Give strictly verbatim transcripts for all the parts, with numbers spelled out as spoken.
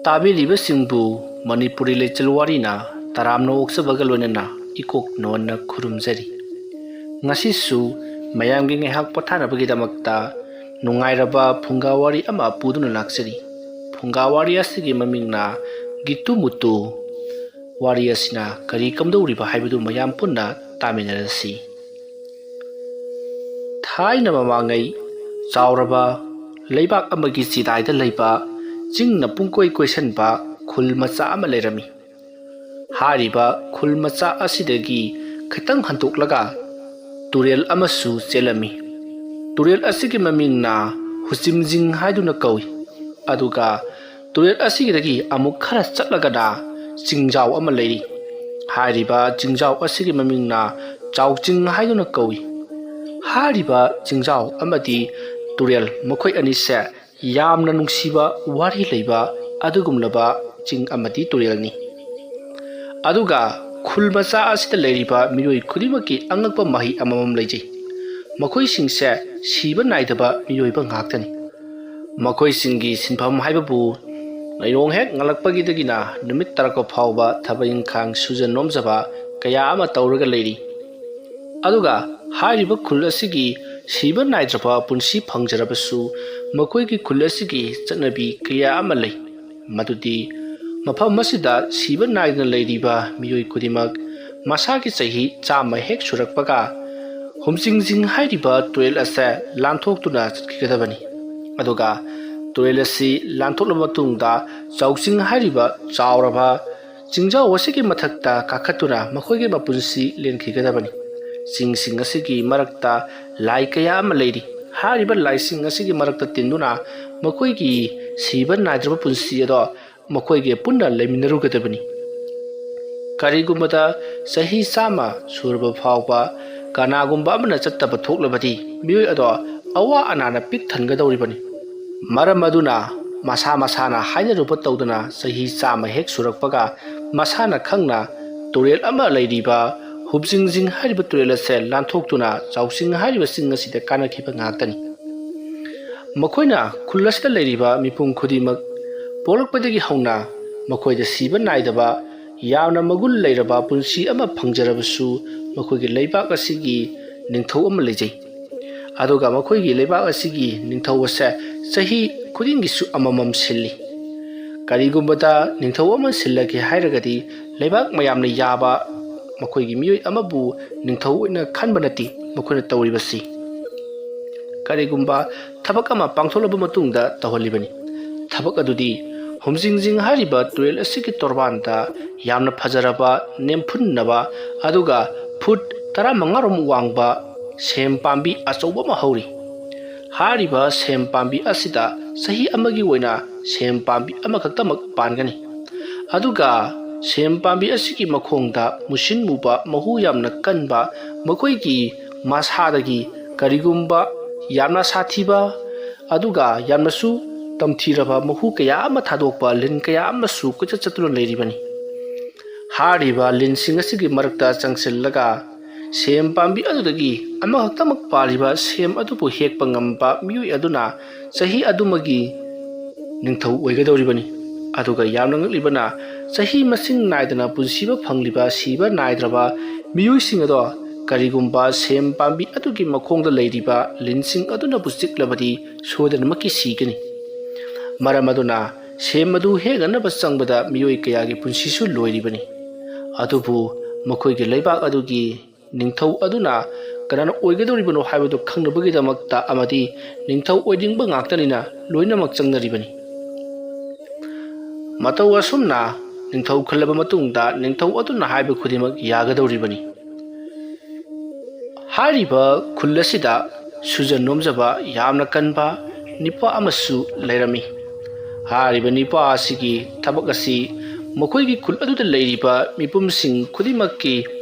ꯇꯥꯕꯤꯔꯤꯕꯁꯤꯡꯕꯨ ꯃꯅꯤꯄꯨꯔꯤ ꯂꯩꯆꯜ ꯋꯥꯔꯤꯅ ꯇꯔꯥꯝꯅ ꯑꯣꯛꯆꯕꯒ ꯂꯣꯏꯅꯅ ꯏꯀꯣꯛ ꯅꯣꯟꯅ ꯈꯨꯔꯨꯝꯖꯔꯤ꯫ ꯉꯁꯤꯁꯨ ꯃꯌꯥꯝꯒꯤ ꯉꯥꯏꯍꯥꯛ ꯄꯣꯊꯥꯅꯕꯒꯤꯗꯃꯛꯇ ꯅꯨꯡꯉꯥꯏꯔꯕ ꯐꯨꯡꯒꯥ ꯋꯥꯔꯤ ꯑꯃ ꯄꯨꯗꯨꯅ ꯂꯥꯛꯆꯔꯤ꯫ ꯐꯨꯡꯒꯥ ꯋꯥꯔꯤ ꯑꯁꯤꯒꯤ ꯃꯃꯤꯡꯅ ꯒꯤꯇꯨ ꯃꯨꯇꯨ꯫ ꯋꯥꯔꯤ ꯑꯁꯤꯅ ꯀꯔꯤ ꯀꯝꯗꯧꯔꯤꯕ ꯍꯥꯏꯕꯗꯨ ꯃꯌꯥꯝ ꯄꯨꯟꯅ ꯇꯥꯃꯤꯟꯅꯔꯁꯤ꯫ ꯊꯥꯏꯅ ꯃꯃꯥꯡꯉꯩ ꯆꯥꯎꯔꯕ ꯂꯩꯕꯥꯛ ꯑꯃꯒꯤ ꯆꯤꯗꯥꯏꯗ ꯂꯩꯕ ꯆꯤꯡꯅ ꯄꯨꯡꯀꯣꯏ ꯀꯣꯏꯁꯟꯕ ꯈꯨꯜ ꯃꯆꯥ ꯑꯃ ꯂꯩꯔꯝꯃꯤ꯫ ꯍꯥꯏꯔꯤꯕ ꯈꯨꯜ ꯃꯆꯥ ꯑꯁꯤꯗꯒꯤ ꯈꯤꯇꯪ ꯍꯟꯗꯣꯛꯂꯒ ꯇꯨꯔꯦꯜ ꯑꯃꯁꯨ ꯆꯦꯜꯂꯝꯃꯤ꯫ ꯇꯨꯔꯦꯜ ꯑꯁꯤꯒꯤ ꯃꯃꯤꯡꯅ ꯍꯨꯆꯤꯝꯖꯤꯡ ꯍꯥꯏꯗꯨꯅ ꯀꯧꯏ꯫ ꯑꯗꯨꯒ ꯇꯨꯔꯦꯜ ꯑꯁꯤꯒꯤꯗꯒꯤ ꯑꯃꯨꯛ ꯈꯔ ꯆꯠꯂꯒꯅ ꯆꯤꯡꯖꯥꯎ ꯑꯃ ꯂꯩꯔꯤ꯫ ꯍꯥꯏꯔꯤꯕ ꯆꯤꯡꯖꯥꯎ ꯑꯁꯤꯒꯤ ꯃꯃꯤꯡꯅ ꯆꯥꯎꯆꯤꯡ ꯍꯥꯏꯗꯨꯅ ꯀꯧꯏ꯫ ꯍꯥꯏꯔꯤꯕ ꯆꯤꯡꯖꯥꯎ ꯑꯃꯗꯤ ꯇꯨꯔꯦꯜ ꯃꯈꯣꯏ ꯑꯅꯤꯁꯦ ꯌꯥꯝꯅ ꯅꯨꯡꯁꯤꯕ ꯋꯥꯔꯤ ꯂꯩꯕ ꯑꯗꯨꯒꯨꯝꯂꯕ ꯆꯤꯡ ꯑꯃꯗꯤ ꯇꯨꯔꯦꯜꯅꯤ꯫ ꯑꯗꯨꯒ ꯈꯨꯜ ꯃꯆꯥ ꯑꯁꯤꯗ ꯂꯩꯔꯤꯕ ꯃꯤꯑꯣꯏ ꯈꯨꯗꯤꯡꯃꯛꯀꯤ ꯑꯉꯛꯄ ꯃꯍꯩ ꯑꯃꯃꯝ ꯂꯩꯖꯩ꯫ ꯃꯈꯣꯏꯁꯤꯡꯁꯦ ꯁꯤꯕ ꯅꯥꯏꯗꯕ ꯃꯤꯑꯣꯏꯕ ꯉꯥꯛꯇꯅꯤ꯫ ꯃꯈꯣꯏꯁꯤꯡꯒꯤ ꯁꯤꯟꯐꯝ ꯍꯥꯏꯕꯕꯨ ꯅꯣꯡ ꯍꯦꯛ ꯉꯥꯜꯂꯛꯄꯒꯤꯗꯒꯤꯅ ꯅꯨꯃꯤꯠ ꯇꯥꯔꯛꯄ ꯐꯥꯎꯕ ꯊꯕꯛ ꯏꯪꯈꯥꯡ ꯁꯨꯖ ꯅꯣꯝꯖꯕ ꯀꯌꯥ ꯑꯃ ꯇꯧꯔꯒ ꯂꯩꯔꯤ꯫ ꯑꯗꯨꯒ ꯍꯥꯏꯔꯤꯕ ꯈꯨꯜ ꯑꯁꯤꯒꯤ ꯁꯤꯕ ꯅꯥꯏꯗ꯭ꯔꯕ ꯄꯨꯟꯁꯤ ꯐꯪꯖꯔꯕꯁꯨ ꯃꯈꯣꯏꯒꯤ ꯈꯨꯜ ꯑꯁꯤꯒꯤ ꯆꯠꯅꯕꯤ ꯀꯌꯥ ꯑꯃ ꯂꯩ꯫ ꯃꯗꯨꯗꯤ ꯃꯐꯝ ꯑꯁꯤꯗ ꯁꯤꯕ ꯅꯥꯏꯗꯅ ꯂꯩꯔꯤꯕ ꯃꯤꯑꯣꯏ ꯈꯨꯗꯤꯡꯃꯛ ꯃꯁꯥꯒꯤ ꯆꯍꯤ ꯆꯥꯝꯃ ꯍꯦꯛ ꯁꯨꯔꯛꯄꯒ ꯍꯨꯝꯆꯤꯡꯖꯤꯡ ꯍꯥꯏꯔꯤꯕ ꯇꯨꯔꯦꯜ ꯑꯁꯦ ꯂꯥꯟꯊꯣꯛꯇꯨꯅ ꯆꯠꯈꯤꯒꯗꯕꯅꯤ꯫ ꯑꯗꯨꯒ ꯇꯨꯔꯦꯜ ꯑꯁꯤ ꯂꯥꯟꯊꯣꯛꯂꯕ ꯃꯇꯨꯡꯗ ꯆꯥꯎꯆꯤꯡ ꯍꯥꯏꯔꯤꯕ ꯆꯥꯎꯔꯕ ꯆꯤꯡꯖꯥꯎ ꯑꯁꯤꯒꯤ ꯃꯊꯛꯇ ꯀꯥꯈꯠꯇꯨꯅ ꯃꯈꯣꯏꯒꯤ ꯃꯄꯨꯟꯁꯤ ꯂꯦꯟꯈꯤꯒꯗꯕꯅꯤ꯫ ꯆꯤꯡꯁꯤꯡ ꯑꯁꯤꯒꯤ ꯃꯔꯛꯇ ꯂꯥꯏ ꯀꯌꯥ ꯑꯃ ꯂꯩꯔꯤ꯫ ꯍꯥꯏꯔꯤꯕ ꯂꯥꯏꯁꯤꯡ ꯑꯁꯤꯒꯤ ꯃꯔꯛꯇ ꯇꯤꯟꯗꯨꯅ ꯃꯈꯣꯏꯒꯤ ꯁꯤꯕ ꯅꯥꯏꯗ꯭ꯔꯕ ꯄꯨꯟꯁꯤ ꯑꯗꯣ ꯃꯈꯣꯏꯒꯤ ꯄꯨꯟꯅ ꯂꯩꯃꯤꯟꯅꯔꯨꯒꯗꯕꯅꯤ꯫ ꯀꯔꯤꯒꯨꯝꯕꯗ ꯆꯍꯤ ꯆꯥꯝꯃ ꯁꯨꯔꯕ ꯐꯥꯎꯕ ꯀꯅꯥꯒꯨꯝꯕ ꯑꯃꯅ ꯆꯠꯇꯕ ꯊꯣꯛꯂꯕꯗꯤ ꯃꯤꯑꯣꯏ ꯑꯗꯣ ꯑꯋꯥ ꯑꯅꯥꯅ ꯄꯤꯛ ꯊꯟꯒꯗꯧꯔꯤꯕꯅꯤ꯫ ꯃꯔꯝ ꯑꯗꯨꯅ ꯃꯁꯥ ꯃꯁꯥꯅ ꯍꯥꯏꯅꯔꯨꯕ ꯇꯧꯗꯅ ꯆꯍꯤ ꯆꯥꯝꯃ ꯍꯦꯛ ꯁꯨꯔꯛꯄꯒ ꯃꯁꯥꯅ ꯈꯪꯅ ꯇꯨꯔꯦꯜ ꯑꯃ ꯂꯩꯔꯤꯕ ꯍꯨꯞꯆꯤꯡꯖꯤꯡ ꯍꯥꯏꯔꯤꯕ ꯇꯨꯔꯦꯜ ꯑꯁꯦ ꯂꯥꯟꯊꯣꯛꯇꯨꯅ ꯆꯥꯎꯆꯤꯡ ꯍꯥꯏꯔꯤꯕ ꯆꯤꯡ ꯑꯁꯤꯗ ꯀꯥꯅꯈꯤꯕ ꯉꯥꯛꯇꯅꯤ꯫ ꯃꯈꯣꯏꯅ ꯈꯨꯜ ꯑꯁꯤꯗ ꯂꯩꯔꯤꯕ ꯃꯤꯄꯨꯝ ꯈꯨꯗꯤꯡꯃꯛ ꯄꯣꯛꯂꯛꯄꯗꯒꯤ ꯍꯧꯅ ꯃꯈꯣꯏꯗ ꯁꯤꯕ ꯅꯥꯏꯗꯕ ꯌꯥꯝꯅ ꯃꯒꯨꯟ ꯂꯩꯔꯕ ꯄꯨꯟꯁꯤ ꯑꯃ ꯐꯪꯖꯔꯕꯁꯨ, ꯃꯈꯣꯏꯒꯤ ꯂꯩꯕꯥꯛ ꯑꯁꯤꯒꯤ ꯅꯤꯡꯊꯧ ꯑꯃ ꯂꯩꯖꯩ꯫ ꯑꯗꯨꯒ ꯃꯈꯣꯏꯒꯤ ꯂꯩꯕꯥꯛ ꯑꯁꯤꯒꯤ ꯅꯤꯡꯊꯧ ꯑꯁꯦ ꯆꯍꯤ ꯈꯨꯗꯤꯡꯒꯤꯁꯨ ꯑꯃꯃꯝ ꯁꯤꯜꯂꯤ꯫ ꯀꯔꯤꯒꯨꯝꯕꯗ ꯅꯤꯡꯊꯧ ꯑꯃ ꯁꯤꯜꯂꯒꯦ ꯍꯥꯏꯔꯒꯗꯤ, ꯂꯩꯕꯥꯛ ꯃꯌꯥꯝꯅ ꯌꯥꯕ ꯃꯈꯣꯏꯒꯤ ꯃꯤꯑꯣꯏ ꯑꯃꯕꯨ ꯅꯤꯡꯊꯧ ꯑꯣꯏꯅ ꯈꯟꯕ ꯅꯠꯇꯦ ꯃꯈꯣꯏꯅ ꯇꯧꯔꯤꯕꯁꯤ꯫ ꯀꯔꯤꯒꯨꯝꯕ ꯊꯕꯛ ꯑꯃ ꯄꯥꯡꯊꯣꯛꯂꯕ ꯃꯇꯨꯡꯗ ꯇꯧꯍꯜꯂꯤꯕꯅꯤ꯫ ꯊꯕꯛ ꯑꯗꯨꯗꯤ ꯍꯨꯝꯖꯤꯡꯖꯤꯡ ꯍꯥꯏꯔꯤꯕ ꯇꯨꯔꯦꯜ ꯑꯁꯤꯒꯤ ꯇꯣꯔꯕꯥꯟꯗ ꯌꯥꯝꯅ ꯐꯖꯔꯕ, ꯅꯦꯝꯐꯨꯟꯅꯕ, ꯑꯗꯨꯒ ꯐꯨꯠ ꯇꯔꯥꯃꯉꯥ ꯔꯣꯝ ꯋꯥꯡꯕ ꯁꯦꯝ ꯄꯥꯝꯕꯤ ꯑꯆꯧꯕ ꯑꯃ ꯍꯧꯔꯤ꯫ ꯍꯥꯏꯔꯤꯕ ꯁꯦꯝ ꯄꯥꯝꯕꯤ ꯑꯁꯤꯗ ꯆꯍꯤ ꯑꯃꯒꯤ ꯑꯣꯏꯅ ꯁꯦꯝ ꯄꯥꯝꯕꯤ ꯑꯃꯈꯛꯇꯃꯛ ꯄꯥꯟꯒꯅꯤ꯫ ꯑꯗꯨꯒ ꯁꯦꯝ ꯄꯥꯝꯕꯤ ꯑꯁꯤꯒꯤ ꯃꯈꯣꯡꯗ ꯃꯨꯁꯤꯟ ꯃꯨꯕ ꯃꯍꯨ ꯌꯥꯝꯅ ꯀꯟꯕ, ꯃꯈꯣꯏꯒꯤ ꯃꯁꯥꯗꯒꯤ ꯀꯔꯤꯒꯨꯝꯕ ꯌꯥꯝꯅ ꯁꯥꯊꯤꯕ ꯑꯗꯨꯒ ꯌꯥꯝꯅꯁꯨ ꯇꯝꯊꯤꯔꯕ ꯃꯍꯨ ꯀꯌꯥ ꯑꯃ ꯊꯥꯗꯣꯛꯄ ꯂꯤꯟ ꯀꯌꯥ ꯑꯃꯁꯨ ꯀꯣꯏꯆꯠ ꯆꯠꯇꯨꯅ ꯂꯩꯔꯤꯕꯅꯤ꯫ ꯍꯥꯏꯔꯤꯕ ꯂꯤꯟꯁꯤꯡ ꯑꯁꯤꯒꯤ ꯃꯔꯛꯇ ꯆꯪꯁꯤꯜꯂꯒ ꯁꯦꯝ ꯄꯥꯝꯕꯤ ꯑꯗꯨꯗꯒꯤ ꯑꯃꯈꯛꯇꯃꯛ ꯄꯥꯜꯂꯤꯕ ꯁꯦꯝ ꯑꯗꯨꯕꯨ ꯍꯦꯛꯄ ꯉꯝꯕ ꯃꯤꯑꯣꯏ ꯑꯗꯨꯅ ꯆꯍꯤ ꯑꯗꯨꯃꯒꯤ ꯅꯤꯡꯊꯧ ꯑꯣꯏꯒꯗꯧꯔꯤꯕꯅꯤ꯫ ꯑꯗꯨꯒ ꯌꯥꯝꯅ ꯉꯛꯂꯤꯕꯅ, ꯆꯍꯤ ꯃꯁꯤꯡ ꯅꯥꯏꯗꯅ ꯄꯨꯟꯁꯤꯕ ꯐꯪꯂꯤꯕ ꯁꯤꯕ ꯅꯥꯏꯗ꯭ꯔꯕ ꯃꯤꯑꯣꯏꯁꯤꯡ ꯑꯗꯣ ꯀꯔꯤꯒꯨꯝꯕ ꯁꯦꯝ ꯄꯥꯝꯕꯤ ꯑꯗꯨꯒꯤ ꯃꯈꯣꯡꯗ ꯂꯩꯔꯤꯕ ꯂꯤꯟꯁꯤꯡ ꯑꯗꯨꯅꯕꯨ ꯆꯤꯛꯂꯕꯗꯤ ꯁꯣꯏꯗꯅꯃꯛꯀꯤ ꯁꯤꯒꯅꯤ꯫ ꯃꯔꯝ ꯑꯗꯨꯅ ꯁꯦꯝ ꯑꯗꯨ ꯍꯦꯛꯅꯅꯕ ꯆꯪꯕꯗ ꯃꯤꯑꯣꯏ ꯀꯌꯥꯒꯤ ꯄꯨꯟꯁꯤꯁꯨ ꯂꯣꯏꯔꯤꯕꯅꯤ꯫ ꯑꯗꯨꯕꯨ ꯃꯈꯣꯏꯒꯤ ꯂꯩꯕꯥꯛ ꯑꯗꯨꯒꯤ ꯅꯤꯡꯊꯧ ꯑꯗꯨꯅ ꯀꯅꯥꯅ ꯑꯣꯏꯒꯗꯧꯔꯤꯕꯅꯣ ꯍꯥꯏꯕꯗꯨ ꯈꯪꯅꯕꯒꯤꯗꯃꯛꯇ ꯑꯃꯗꯤ ꯅꯤꯡꯊꯧ ꯑꯣꯏꯅꯤꯡꯕ ꯉꯥꯛꯇꯅꯤꯅ ꯂꯣꯏꯅꯃꯛ ꯆꯪꯅꯔꯤꯕꯅꯤ꯫ ꯃꯇꯧ ꯑꯁꯨꯝꯅ ꯅꯤꯡꯊꯧ ꯈꯜꯂꯕ ꯃꯇꯨꯡꯗ ꯅꯤꯡꯊꯧ ꯑꯗꯨꯅ ꯍꯥꯏꯕ ꯈꯨꯗꯤꯡꯃꯛ ꯌꯥꯒꯗꯧꯔꯤꯕꯅꯤ꯫ ꯍꯥꯏꯔꯤꯕ ꯈꯨꯜ ꯑꯁꯤꯗ ꯁꯨꯖ ꯅꯣꯝꯖꯕ ꯌꯥꯝꯅ ꯀꯟꯕ ꯅꯤꯄꯥ ꯑꯃꯁꯨ ꯂꯩꯔꯝꯃꯤ꯫ ꯍꯥꯏꯔꯤꯕ ꯅꯤꯄꯥ ꯑꯁꯤꯒꯤ ꯊꯕꯛ ꯑꯁꯤ ꯃꯈꯣꯏꯒꯤ ꯈꯨꯜ ꯑꯗꯨꯗ ꯂꯩꯔꯤꯕ ꯃꯤꯄꯨꯝꯁꯤꯡ ꯈꯨꯗꯤꯡꯃꯛꯀꯤ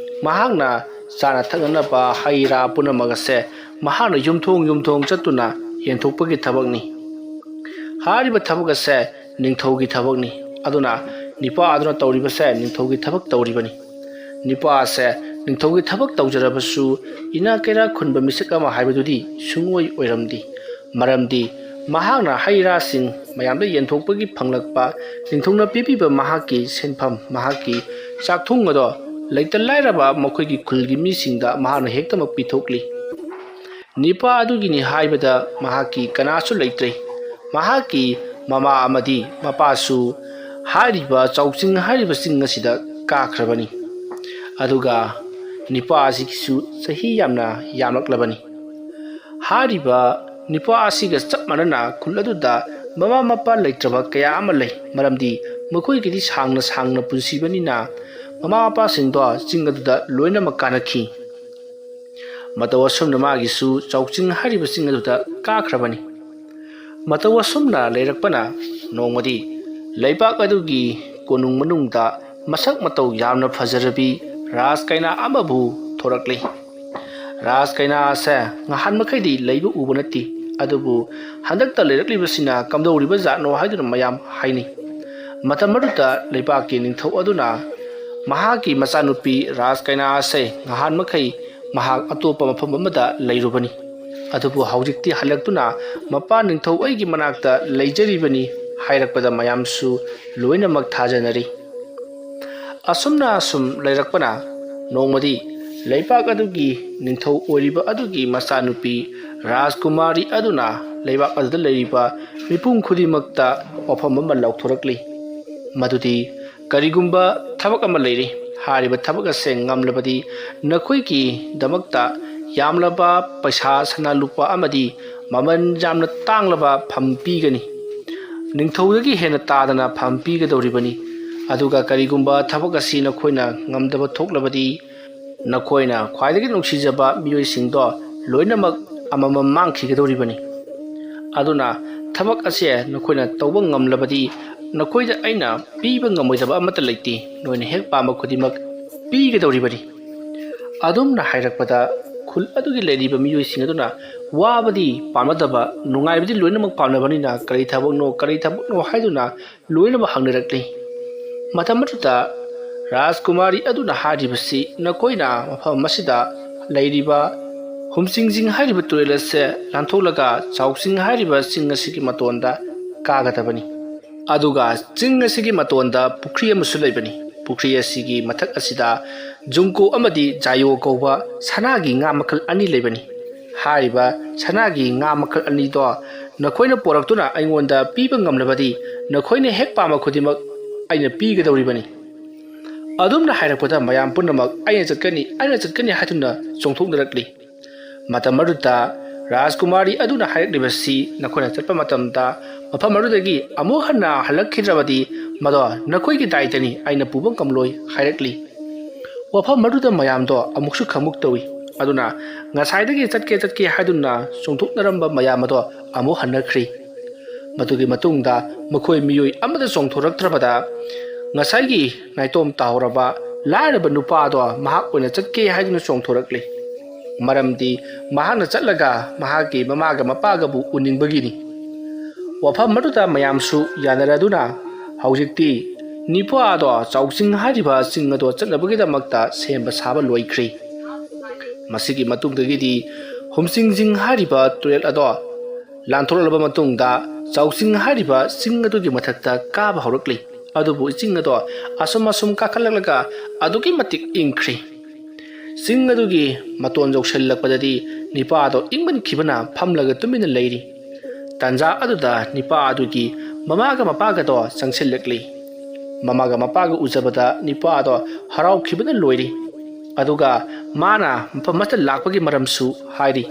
ꯃꯍꯥꯛꯅ ꯆꯥꯅ ꯊꯛꯅꯅꯕ ꯍꯩ ꯔꯥ ꯄꯨꯝꯅꯃꯛ ꯑꯁꯦ ꯃꯍꯥꯛꯅ ꯌꯨꯝꯊꯣꯡ ꯌꯨꯝꯊꯣꯡ ꯆꯠꯇꯨꯅ ꯌꯦꯟꯊꯣꯛꯄꯒꯤ ꯊꯕꯛꯅꯤ꯫ ꯍꯥꯏꯔꯤꯕ ꯊꯕꯛ ꯑꯁꯦ ꯅꯤꯡꯊꯧꯒꯤ ꯊꯕꯛꯅꯤ꯫ ꯑꯗꯨꯅ ꯅꯤꯄꯥ ꯑꯗꯨꯅ ꯇꯧꯔꯤꯕꯁꯦ ꯅꯤꯡꯊꯧꯒꯤ ꯊꯕꯛ ꯇꯧꯔꯤꯕꯅꯤ꯫ ꯅꯤꯄꯥ ꯑꯁꯦ ꯅꯤꯡꯊꯧꯒꯤ ꯊꯕꯛ ꯇꯧꯖꯔꯕꯁꯨ ꯏꯅꯥꯛ ꯀꯩꯔꯥꯛ ꯈꯨꯟꯕ ꯃꯤꯁꯛ ꯑꯃ ꯍꯥꯏꯕꯗꯨꯗꯤ ꯁꯨꯡꯑꯣꯏ ꯑꯣꯏꯔꯝꯗꯦ꯫ ꯃꯔꯝꯗꯤ ꯃꯍꯥꯛꯅ ꯍꯩ ꯔꯥꯁꯤꯡ ꯃꯌꯥꯝꯗ ꯌꯦꯟꯊꯣꯛꯄꯒꯤ ꯐꯪꯂꯛꯄ ꯅꯤꯡꯊꯧꯅ ꯄꯤꯕꯤꯕ ꯃꯍꯥꯛꯀꯤ ꯁꯦꯟꯐꯝ, ꯃꯍꯥꯛꯀꯤ ꯆꯥꯛꯊꯨꯡ ꯑꯗꯣ ꯂꯩꯇ ꯂꯥꯏꯔꯕ ꯃꯈꯣꯏꯒꯤ ꯈꯨꯜꯒꯤ ꯃꯤꯁꯤꯡꯗ ꯃꯍꯥꯛꯅ ꯍꯦꯛꯇꯃꯛ ꯄꯤꯊꯣꯛꯂꯤ꯫ ꯅꯤꯄꯥ ꯑꯗꯨꯒꯤꯅꯤ ꯍꯥꯏꯕꯗ ꯃꯍꯥꯛꯀꯤ ꯀꯅꯥꯁꯨ ꯂꯩꯇ꯭ꯔꯦ꯫ ꯃꯍꯥꯛꯀꯤ ꯃꯃꯥ ꯑꯃꯗꯤ ꯃꯄꯥꯁꯨ ꯍꯥꯏꯔꯤꯕ ꯆꯥꯎꯆꯤꯡ ꯍꯥꯏꯔꯤꯕ ꯆꯤꯡ ꯑꯁꯤꯗ ꯀꯥꯈ꯭ꯔꯕꯅꯤ꯫ ꯑꯗꯨꯒ ꯅꯤꯄꯥ ꯑꯁꯤꯒꯤꯁꯨ ꯆꯍꯤ ꯌꯥꯝꯅ ꯌꯥꯝꯂꯛꯂꯕꯅꯤ꯫ ꯍꯥꯏꯔꯤꯕ ꯅꯤꯄꯥ ꯑꯁꯤꯒ ꯆꯞ ꯃꯥꯟꯅꯅ ꯈꯨꯜ ꯑꯗꯨꯗ ꯃꯃꯥ ꯃꯄꯥ ꯂꯩꯇ꯭ꯔꯕ ꯀꯌꯥ ꯑꯃ ꯂꯩ, ꯃꯔꯝꯗꯤ ꯃꯈꯣꯏꯒꯤꯗꯤ ꯁꯥꯡꯅ ꯁꯥꯡꯅ ꯄꯨꯟꯁꯤꯕꯅꯤꯅ ꯃꯃꯥ ꯃꯄꯥꯁꯤꯡꯗꯣ ꯆꯤꯡ ꯑꯗꯨꯗ ꯂꯣꯏꯅꯃꯛ ꯀꯥꯅꯈꯤ꯫ ꯃꯇꯧ ꯑꯁꯨꯝꯅ ꯃꯥꯒꯤꯁꯨ ꯆꯥꯎꯆꯤꯡ ꯍꯥꯏꯔꯤꯕ ꯆꯤꯡ ꯑꯗꯨꯗ ꯀꯥꯈ꯭ꯔꯕꯅꯤ꯫ ꯃꯇꯧ ꯑꯁꯨꯝꯅ ꯂꯩꯔꯛꯄꯅ ꯅꯣꯡꯃꯗꯤ ꯂꯩꯕꯥꯛ ꯑꯗꯨꯒꯤ ꯀꯣꯅꯨꯡ ꯃꯅꯨꯡꯗ ꯃꯁꯛ ꯃꯇꯧ ꯌꯥꯝꯅ ꯐꯖꯔꯕꯤ ꯔꯥꯖ ꯀꯩꯅꯥ ꯑꯃꯕꯨ ꯊꯣꯔꯛꯂꯤ꯫ ꯔꯥꯖ ꯀꯩꯅꯥ ꯑꯁꯦ ꯉꯍꯥꯟ ꯃꯈꯩꯗꯤ ꯂꯩꯕ ꯎꯕ ꯅꯠꯇꯦ, ꯑꯗꯨꯕꯨ ꯍꯟꯗꯛꯇ ꯂꯩꯔꯛꯂꯤꯕꯁꯤꯅ ꯀꯝꯗꯧꯔꯤꯕ ꯖꯥꯠꯅꯣ ꯍꯥꯏꯗꯨꯅ ꯃꯌꯥꯝ ꯍꯥꯏꯅꯩ꯫ ꯃꯇꯝ ꯑꯗꯨꯗ ꯂꯩꯕꯥꯛꯀꯤ ꯅꯤꯡꯊꯧ ꯑꯗꯨꯅ ꯃꯍꯥꯛꯀꯤ ꯃꯆꯥꯅꯨꯄꯤ ꯔꯥꯖ ꯀꯩꯅꯥ ꯑꯁꯦ ꯉꯍꯥꯟ ꯃꯈꯩ ꯃꯍꯥꯛ ꯑꯇꯣꯞꯄ ꯃꯐꯝ ꯑꯃꯗ ꯂꯩꯔꯨꯕꯅꯤ, ꯑꯗꯨꯕꯨ ꯍꯧꯖꯤꯛꯇꯤ ꯍꯜꯂꯛꯇꯨꯅ ꯃꯄꯥ ꯅꯤꯡꯊꯧ ꯑꯩꯒꯤ ꯃꯅꯥꯛꯇ ꯂꯩꯖꯔꯤꯕꯅꯤ ꯍꯥꯏꯔꯛꯄꯗ ꯃꯌꯥꯝꯁꯨ ꯂꯣꯏꯅꯃꯛ ꯊꯥꯖꯅꯔꯤ꯫ ꯑꯁꯨꯝꯅ ꯑꯁꯨꯝ ꯂꯩꯔꯛꯄꯅ ꯅꯣꯡꯃꯗꯤ ꯂꯩꯕꯥꯛ ꯑꯗꯨꯒꯤ ꯅꯤꯡꯊꯧ ꯑꯣꯏꯔꯤꯕ ꯑꯗꯨꯒꯤ ꯃꯆꯥꯅꯨꯄꯤ ꯔꯥꯖꯀꯨꯃꯥꯔꯤ ꯑꯗꯨꯅ ꯂꯩꯕꯥꯛ ꯑꯗꯨꯗ ꯂꯩꯔꯤꯕ ꯃꯤꯄꯨꯝ ꯈꯨꯗꯤꯡꯃꯛꯇ ꯋꯥꯐꯝ ꯑꯃ ꯂꯥꯎꯊꯣꯔꯛꯂꯤ, ꯃꯗꯨꯗꯤ ꯀꯔꯤꯒꯨꯝꯕ ꯊꯕꯛ ꯑꯃ ꯂꯩꯔꯤ, ꯍꯥꯏꯔꯤꯕ ꯊꯕꯛ ꯑꯁꯦ ꯉꯝꯂꯕꯗꯤ ꯅꯈꯣꯏꯒꯤꯗꯃꯛꯇ ꯌꯥꯝꯂꯕ ꯄꯩꯁꯥ, ꯁꯅꯥ ꯂꯨꯄꯥ ꯑꯃꯗꯤ ꯃꯃꯜ ꯌꯥꯝꯅ ꯇꯥꯡꯂꯕ ꯐꯝ ꯄꯤꯒꯅꯤ꯫ ꯅꯤꯡꯊꯧꯗꯒꯤ ꯍꯦꯟꯅ ꯇꯥꯗꯅ ꯐꯝ ꯄꯤꯒꯗꯧꯔꯤꯕꯅꯤ꯫ ꯑꯗꯨꯒ ꯀꯔꯤꯒꯨꯝꯕ ꯊꯕꯛ ꯑꯁꯤ ꯅꯈꯣꯏꯅ ꯉꯝꯗꯕ ꯊꯣꯛꯂꯕꯗꯤ ꯅꯈꯣꯏꯅ ꯈ꯭ꯋꯥꯏꯗꯒꯤ ꯅꯨꯡꯁꯤꯖꯕ ꯃꯤꯑꯣꯏꯁꯤꯡꯗꯣ ꯂꯣꯏꯅꯃꯛ ꯑꯃꯃꯝ ꯃꯥꯡꯈꯤꯒꯗꯧꯔꯤꯕꯅꯤ꯫ ꯑꯗꯨꯅ ꯊꯕꯛ ꯑꯁꯦ ꯅꯈꯣꯏꯅ ꯇꯧꯕ ꯉꯝꯂꯕꯗꯤ ꯅꯈꯣꯏꯗ ꯑꯩꯅ ꯄꯤꯕ ꯉꯝꯃꯣꯏꯗꯕ ꯑꯃꯠꯇ ꯂꯩꯇꯦ꯫ ꯅꯣꯏꯅ ꯍꯦꯛ ꯄꯥꯝꯕ ꯈꯨꯗꯤꯡꯃꯛ ꯄꯤꯒꯗꯧꯔꯤꯕꯅꯤ꯫ ꯑꯗꯨꯝꯅ ꯍꯥꯏꯔꯛꯄꯗ ꯈꯨꯜ ꯑꯗꯨꯒꯤ ꯂꯩꯔꯤꯕ ꯃꯤꯑꯣꯏꯁꯤꯡ ꯑꯗꯨꯅ ꯋꯥꯕꯗꯤ ꯄꯥꯝꯅꯗꯕ, ꯅꯨꯡꯉꯥꯏꯕꯗꯤ ꯂꯣꯏꯅꯃꯛ ꯄꯥꯝꯅꯕꯅꯤꯅ ꯀꯔꯤ ꯊꯕꯛꯅꯣ, ꯀꯔꯤ ꯊꯕꯛꯅꯣ ꯍꯥꯏꯗꯨꯅ ꯂꯣꯏꯅꯃꯛ ꯍꯪꯅꯔꯛꯂꯤ꯫ ꯃꯇꯝ ꯑꯗꯨꯗ ꯔꯥꯖꯀꯨꯃꯥꯔꯤ ꯑꯗꯨꯅ ꯍꯥꯏꯔꯤꯕꯁꯤ ꯅꯈꯣꯏꯅ ꯃꯐꯝ ꯑꯁꯤꯗ ꯂꯩꯔꯤꯕ ꯍꯨꯝꯆꯤꯡꯖꯤꯡ ꯍꯥꯏꯔꯤꯕ ꯇꯨꯔꯦꯜ ꯑꯁꯦ ꯂꯥꯟꯊꯣꯛꯂꯒ ꯆꯥꯎꯁꯤꯡ ꯍꯥꯏꯔꯤꯕ ꯆꯤꯡ ꯑꯁꯤꯒꯤ ꯃꯇꯣꯟꯗ ꯀꯥꯒꯗꯕꯅꯤ꯫ ꯑꯗꯨꯒ ꯆꯤꯡ ꯑꯁꯤꯒꯤ ꯃꯇꯣꯟꯗ ꯄꯨꯈ꯭ꯔꯤ ꯑꯃꯁꯨ ꯂꯩꯕꯅꯤ꯫ ꯄꯨꯈ꯭ꯔꯤ ꯑꯁꯤꯒꯤ ꯃꯊꯛ ꯑꯁꯤꯗ ꯖꯨꯡꯀꯣ ꯑꯃꯗꯤ ꯖꯥꯏꯌꯣ ꯀꯧꯕ ꯁꯅꯥꯒꯤ ꯉꯥ ꯃꯈꯜ ꯑꯅꯤ ꯂꯩꯕꯅꯤ꯫ ꯍꯥꯏꯔꯤꯕ ꯁꯅꯥꯒꯤ ꯉꯥ ꯃꯈꯜ ꯑꯅꯤꯗꯣ ꯅꯈꯣꯏꯅ ꯄꯣꯔꯛꯇꯨꯅ ꯑꯩꯉꯣꯟꯗ ꯄꯤꯕ ꯉꯝꯂꯕꯗꯤ ꯅꯈꯣꯏꯅ ꯍꯦꯛ ꯄꯥꯝꯕ ꯈꯨꯗꯤꯡꯃꯛ ꯑꯩꯅ ꯄꯤꯒꯗꯧꯔꯤꯕꯅꯤ꯫ ꯑꯗꯨꯝꯅ ꯍꯥꯏꯔꯛꯄꯗ ꯃꯌꯥꯝ ꯄꯨꯝꯅꯃꯛ "ꯑꯩꯅ ꯆꯠꯀꯅꯤ, ꯑꯩꯅ ꯆꯠꯀꯅꯤ" ꯍꯥꯏꯗꯨꯅ ꯆꯣꯡꯊꯣꯛꯅꯔꯛꯂꯤ꯫ ꯃꯇꯝ ꯑꯗꯨꯗ ꯔꯥꯖꯀꯨꯃꯥꯔꯤ ꯑꯗꯨꯅ ꯍꯥꯏꯔꯛꯂꯤꯕꯁꯤ, "ꯅꯈꯣꯏꯅ ꯆꯠꯄ ꯃꯇꯝꯗ ꯃꯐꯝ ꯑꯗꯨꯗꯒꯤ ꯑꯃꯨꯛ ꯍꯟꯅ ꯍꯜꯂꯛꯈꯤꯗ꯭ꯔꯕꯗꯤ ꯃꯗꯣ ꯅꯈꯣꯏꯒꯤ ꯗꯥꯏꯇꯅꯤ, ꯑꯩꯅ ꯄꯨꯕ ꯉꯝꯂꯣꯏ" ꯍꯥꯏꯔꯛꯂꯤ꯫ ꯋꯥꯐꯝ ꯑꯗꯨꯗ ꯃꯌꯥꯝꯗꯣ ꯑꯃꯨꯛꯁꯨ ꯈꯪꯃꯨꯛ ꯇꯧꯏ꯫ ꯑꯗꯨꯅ ꯉꯁꯥꯏꯗꯒꯤ ꯆꯠꯀꯦ ꯆꯠꯀꯦ ꯍꯥꯏꯗꯨꯅ ꯆꯣꯡꯊꯣꯛꯅꯔꯝꯕ ꯃꯌꯥꯝ ꯑꯗꯣ ꯑꯃꯨꯛ ꯍꯟꯅꯈ꯭ꯔꯤ꯫ ꯃꯗꯨꯒꯤ ꯃꯇꯨꯡꯗ ꯃꯈꯣꯏ ꯃꯤꯑꯣꯏ ꯑꯃꯗ ꯆꯣꯡꯊꯣꯔꯛꯇ꯭ꯔꯕꯗ ꯉꯁꯥꯏꯒꯤ ꯅꯥꯏꯇꯣꯝ ꯇꯥꯍꯧꯔꯕ ꯂꯥꯏꯔꯕ ꯅꯨꯄꯥ ꯑꯗꯣ ꯃꯍꯥꯛ ꯑꯣꯏꯅ ꯆꯠꯀꯦ ꯍꯥꯏꯗꯨꯅ ꯆꯣꯡꯊꯣꯔꯛꯂꯤ꯫ ꯃꯔꯝꯗꯤ ꯃꯍꯥꯛꯅ ꯆꯠꯂꯒ ꯃꯍꯥꯛꯀꯤ ꯃꯃꯥꯒ ꯃꯄꯥꯒꯕꯨ ꯎꯅꯤꯡꯕꯒꯤꯅꯤ꯫ ꯋꯥꯐꯝ ꯑꯗꯨꯗ ꯃꯌꯥꯝꯁꯨ ꯌꯥꯅꯔꯗꯨꯅ ꯍꯧꯖꯤꯛꯇꯤ ꯅꯤꯄꯥ ꯑꯗꯣ ꯆꯥꯎꯆꯤꯡ ꯍꯥꯏꯔꯤꯕ ꯆꯤꯡ ꯑꯗꯣ ꯆꯠꯅꯕꯒꯤꯗꯃꯛꯇ ꯁꯦꯝꯕ ꯁꯥꯕ ꯂꯣꯏꯈ꯭ꯔꯤ꯫ ꯃꯁꯤꯒꯤ ꯃꯇꯨꯡꯗꯒꯤꯗꯤ ꯍꯨꯝꯆꯤꯡꯖꯤꯡ ꯍꯥꯏꯔꯤꯕ ꯇꯨꯔꯦꯜ ꯑꯗꯣ ꯂꯥꯟꯊꯣꯛꯂꯕ ꯃꯇꯨꯡꯗ ꯆꯥꯎꯆꯤꯡ ꯍꯥꯏꯔꯤꯕ ꯆꯤꯡ ꯑꯗꯨꯒꯤ ꯃꯊꯛꯇ ꯀꯥꯕ ꯍꯧꯔꯛꯂꯤ꯫ ꯑꯗꯨꯕꯨ ꯆꯤꯡ ꯑꯗꯣ ꯑꯁꯨꯝ ꯑꯁꯨꯝ ꯀꯥꯈꯠꯂꯛꯂꯒ ꯑꯗꯨꯛꯀꯤ ꯃꯇꯤꯛ ꯏꯪꯈ꯭ꯔꯤ꯫ ꯆꯤꯡ ꯑꯗꯨꯒꯤ ꯃꯇꯣꯟ ꯌꯧꯁꯤꯜꯂꯛꯄꯗꯗꯤ ꯅꯤꯄꯥ ꯑꯗꯣ ꯏꯪꯃꯟꯈꯤꯕꯅ ꯐꯝꯂꯒ ꯇꯨꯃꯤꯟꯅ ꯂꯩꯔꯤ꯫ ꯇꯥꯟꯖꯥ ꯑꯗꯨꯗ ꯅꯤꯄꯥ ꯑꯗꯨꯒꯤ ꯃꯃꯥꯒ ꯃꯄꯥꯒꯗꯣ ꯆꯪꯁꯤꯜꯂꯛꯂꯤ꯫ ꯃꯃꯥꯒ ꯃꯄꯥꯒ ꯎꯖꯕꯗ ꯅꯤꯄꯥ ꯑꯗꯣ ꯍꯔꯥꯎꯈꯤꯕꯅ ꯂꯣꯏꯔꯤ꯫ ꯑꯗꯨꯒ ꯃꯥꯅ ꯃꯐꯝ ꯑꯁꯤꯗ ꯂꯥꯛꯄꯒꯤ ꯃꯔꯝꯁꯨ ꯍꯥꯏꯔꯤ꯫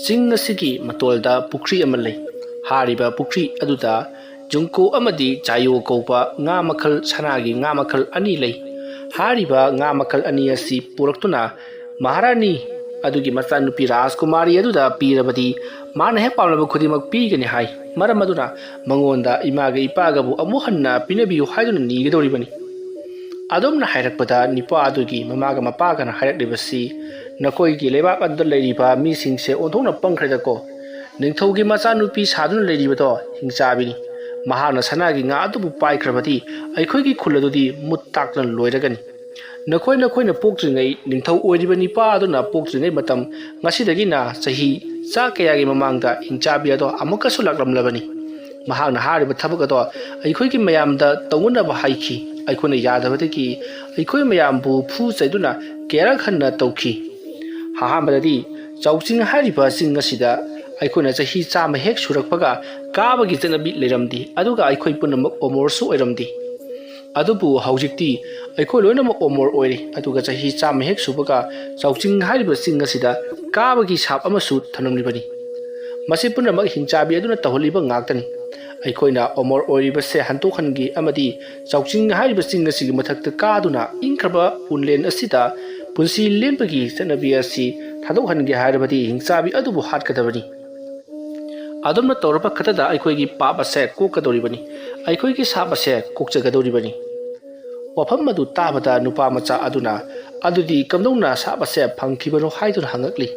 ꯆꯤꯡ ꯑꯁꯤꯒꯤ ꯃꯇꯣꯜꯗ ꯄꯨꯈ꯭ꯔꯤ ꯑꯃ ꯂꯩ꯫ ꯍꯥꯏꯔꯤꯕ ꯄꯨꯈ꯭ꯔꯤ ꯑꯗꯨꯗ ꯖꯨꯡꯀꯣ ꯑꯃꯗꯤ ꯖꯥꯏꯌꯣ ꯀꯧꯕ ꯉꯥ ꯃꯈꯜ, ꯁꯅꯥꯒꯤ ꯉꯥ ꯃꯈꯜ ꯑꯅꯤ ꯂꯩ꯫ ꯍꯥꯏꯔꯤꯕ ꯉꯥ ꯃꯈꯜ ꯑꯅꯤ ꯑꯁꯤ ꯄꯨꯔꯛꯇꯨꯅ ꯃꯍꯥꯔꯥꯅꯤ ꯑꯗꯨꯒꯤ ꯃꯆꯥꯅꯨꯄꯤ ꯔꯥꯖꯀꯨꯃꯥꯔꯤ ꯑꯗꯨꯗ ꯄꯤꯔꯕꯗꯤ ꯃꯥꯅ ꯍꯦꯛ ꯄꯥꯝꯂꯕ ꯈꯨꯗꯤꯡꯃꯛ ꯄꯤꯒꯅꯤ ꯍꯥꯏ꯫ ꯃꯔꯝ ꯑꯗꯨꯅ ꯃꯉꯣꯟꯗ ꯏꯃꯥꯒ ꯏꯄꯥꯒꯕꯨ ꯑꯃꯨꯛ ꯍꯟꯅ ꯄꯤꯅꯕꯤꯌꯨ ꯍꯥꯏꯗꯨꯅ ꯅꯤꯒꯗꯧꯔꯤꯕꯅꯤ꯫ ꯑꯗꯨꯝꯅ ꯍꯥꯏꯔꯛꯄꯗ ꯅꯤꯄꯥ ꯑꯗꯨꯒꯤ ꯃꯃꯥꯒ ꯃꯄꯥꯒꯅ ꯍꯥꯏꯔꯛꯂꯤꯕꯁꯤ, "ꯅꯈꯣꯏꯒꯤ ꯂꯩꯕꯥꯛ ꯑꯗꯨꯗ ꯂꯩꯔꯤꯕ ꯃꯤꯁꯤꯡꯁꯦ ꯑꯣꯟꯊꯣꯛꯅ ꯄꯪꯈ꯭ꯔꯦꯗꯀꯣ꯫ ꯅꯤꯡꯊꯧꯒꯤ ꯃꯆꯥꯅꯨꯄꯤ ꯁꯥꯗꯨꯅ ꯂꯩꯔꯤꯕꯗꯣ ꯍꯤꯡꯆꯥꯕꯤꯅꯤ꯫ ꯃꯍꯥꯛꯅ ꯁꯅꯥꯒꯤ ꯉꯥ ꯑꯗꯨꯕꯨ ꯄꯥꯏꯈ꯭ꯔꯕꯗꯤ ꯑꯩꯈꯣꯏꯒꯤ ꯈꯨꯜ ꯑꯗꯨꯗꯤ ꯃꯨꯠ ꯇꯥꯛꯇꯅ ꯂꯣꯏꯔꯒꯅꯤ꯫ ꯅꯈꯣꯏ ꯅꯈꯣꯏꯅ ꯄꯣꯛꯇ꯭ꯔꯤꯉꯩ, ꯅꯤꯡꯊꯧ ꯑꯣꯏꯔꯤꯕ ꯅꯤꯄꯥ ꯑꯗꯨꯅ ꯄꯣꯛꯇ꯭ꯔꯤꯉꯩ ꯃꯇꯝ, ꯉꯁꯤꯗꯒꯤꯅ ꯆꯍꯤ ꯆꯥ ꯀꯌꯥꯒꯤ ꯃꯃꯥꯡꯗ ꯍꯤꯡꯆꯥꯕꯤ ꯑꯗꯣ ꯑꯃꯨꯛꯀꯁꯨ ꯂꯥꯛꯂꯝꯂꯕꯅꯤ꯫ ꯃꯍꯥꯛꯅ ꯍꯥꯏꯔꯤꯕ ꯊꯕꯛ ꯑꯗꯣ ꯑꯩꯈꯣꯏꯒꯤ ꯃꯌꯥꯝꯗ ꯇꯧꯅꯅꯕ ꯍꯥꯏꯈꯤ꯫ ꯑꯩꯈꯣꯏꯅ ꯌꯥꯗꯕꯗꯒꯤ ꯑꯩꯈꯣꯏ ꯃꯌꯥꯝꯕꯨ ꯐꯨ ꯆꯩꯗꯨꯅ ꯀꯌꯥꯔꯛ ꯍꯟꯅ ꯇꯧꯈꯤ꯫ ꯑꯍꯥꯟꯕꯗꯗꯤ ꯆꯥꯎꯆꯤꯡ ꯍꯥꯏꯔꯤꯕ ꯆꯤꯡ ꯑꯁꯤꯗ ꯑꯩꯈꯣꯏꯅ ꯆꯍꯤ ꯆꯥꯝꯃ ꯍꯦꯛ ꯁꯨꯔꯛꯄꯒ ꯀꯥꯕꯒꯤ ꯆꯠꯅꯕꯤ ꯂꯩꯔꯝꯗꯦ, ꯑꯗꯨꯒ ꯑꯩꯈꯣꯏ ꯄꯨꯝꯅꯃꯛ ꯑꯣꯃꯣꯔꯁꯨ ꯑꯣꯏꯔꯝꯗꯦ꯫ ꯑꯗꯨꯕꯨ ꯍꯧꯖꯤꯛꯇꯤ ꯑꯩꯈꯣꯏ ꯂꯣꯏꯅꯃꯛ ꯑꯣꯃꯣꯔ ꯑꯣꯏꯔꯦ, ꯑꯗꯨꯒ ꯆꯍꯤ ꯆꯥꯝꯃ ꯍꯦꯛ ꯁꯨꯕꯒ ꯆꯥꯎꯆꯤꯡ ꯍꯥꯏꯔꯤꯕ ꯆꯤꯡ ꯑꯁꯤꯗ ꯀꯥꯕꯒꯤ ꯁꯥꯞ ꯑꯃꯁꯨ ꯊꯝꯂꯝꯂꯤꯕꯅꯤ꯫ ꯃꯁꯤ ꯄꯨꯝꯅꯃꯛ ꯍꯤꯡꯆꯥꯕꯤ ꯑꯗꯨꯅ ꯇꯧꯍꯜꯂꯤꯕ ꯉꯥꯛꯇꯅꯤ꯫ ꯑꯩꯈꯣꯏꯅ ꯑꯣꯃꯣꯔ ꯑꯣꯏꯔꯤꯕꯁꯦ ꯍꯟꯗꯣꯛꯍꯟꯒꯦ ꯑꯃꯗꯤ ꯆꯥꯎꯆꯤꯡ ꯍꯥꯏꯔꯤꯕ ꯆꯤꯡ ꯑꯁꯤꯒꯤ ꯃꯊꯛꯇ ꯀꯥꯗꯨꯅ ꯏꯪꯈ꯭ꯔꯕ ꯎꯟꯂꯦꯟ ꯑꯁꯤꯗ ꯄꯨꯟꯁꯤ ꯂꯦꯟꯕꯒꯤ ꯆꯠꯅꯕꯤ ꯑꯁꯤ ꯊꯥꯗꯣꯛꯍꯟꯒꯦ ꯍꯥꯏꯔꯕꯗꯤ ꯍꯤꯡꯆꯥꯕꯤ ꯑꯗꯨꯕꯨ ꯍꯥꯠꯀꯗꯕꯅꯤ꯫ ꯑꯗꯨꯝꯅ ꯇꯧꯔꯕ ꯈꯛꯇꯗ ꯑꯩꯈꯣꯏꯒꯤ ꯄꯥꯞ ꯑꯁꯦ ꯀꯣꯛꯀꯗꯧꯔꯤꯕꯅꯤ, ꯑꯩꯈꯣꯏꯒꯤ ꯁꯥꯞ ꯑꯁꯦ ꯀꯣꯛꯆꯒꯗꯧꯔꯤꯕꯅꯤ꯫ ꯋꯥꯐꯝ ꯑꯗꯨ ꯇꯥꯕꯗ ꯅꯨꯄꯥ ꯃꯆꯥ ꯑꯗꯨꯅ, "ꯑꯗꯨꯗꯤ ꯀꯝꯗꯧꯅ ꯁꯥꯞ ꯑꯁꯦ ꯐꯪꯈꯤꯕꯅꯣ?" ꯍꯥꯏꯗꯨꯅ ꯍꯪꯉꯛꯂꯤ꯫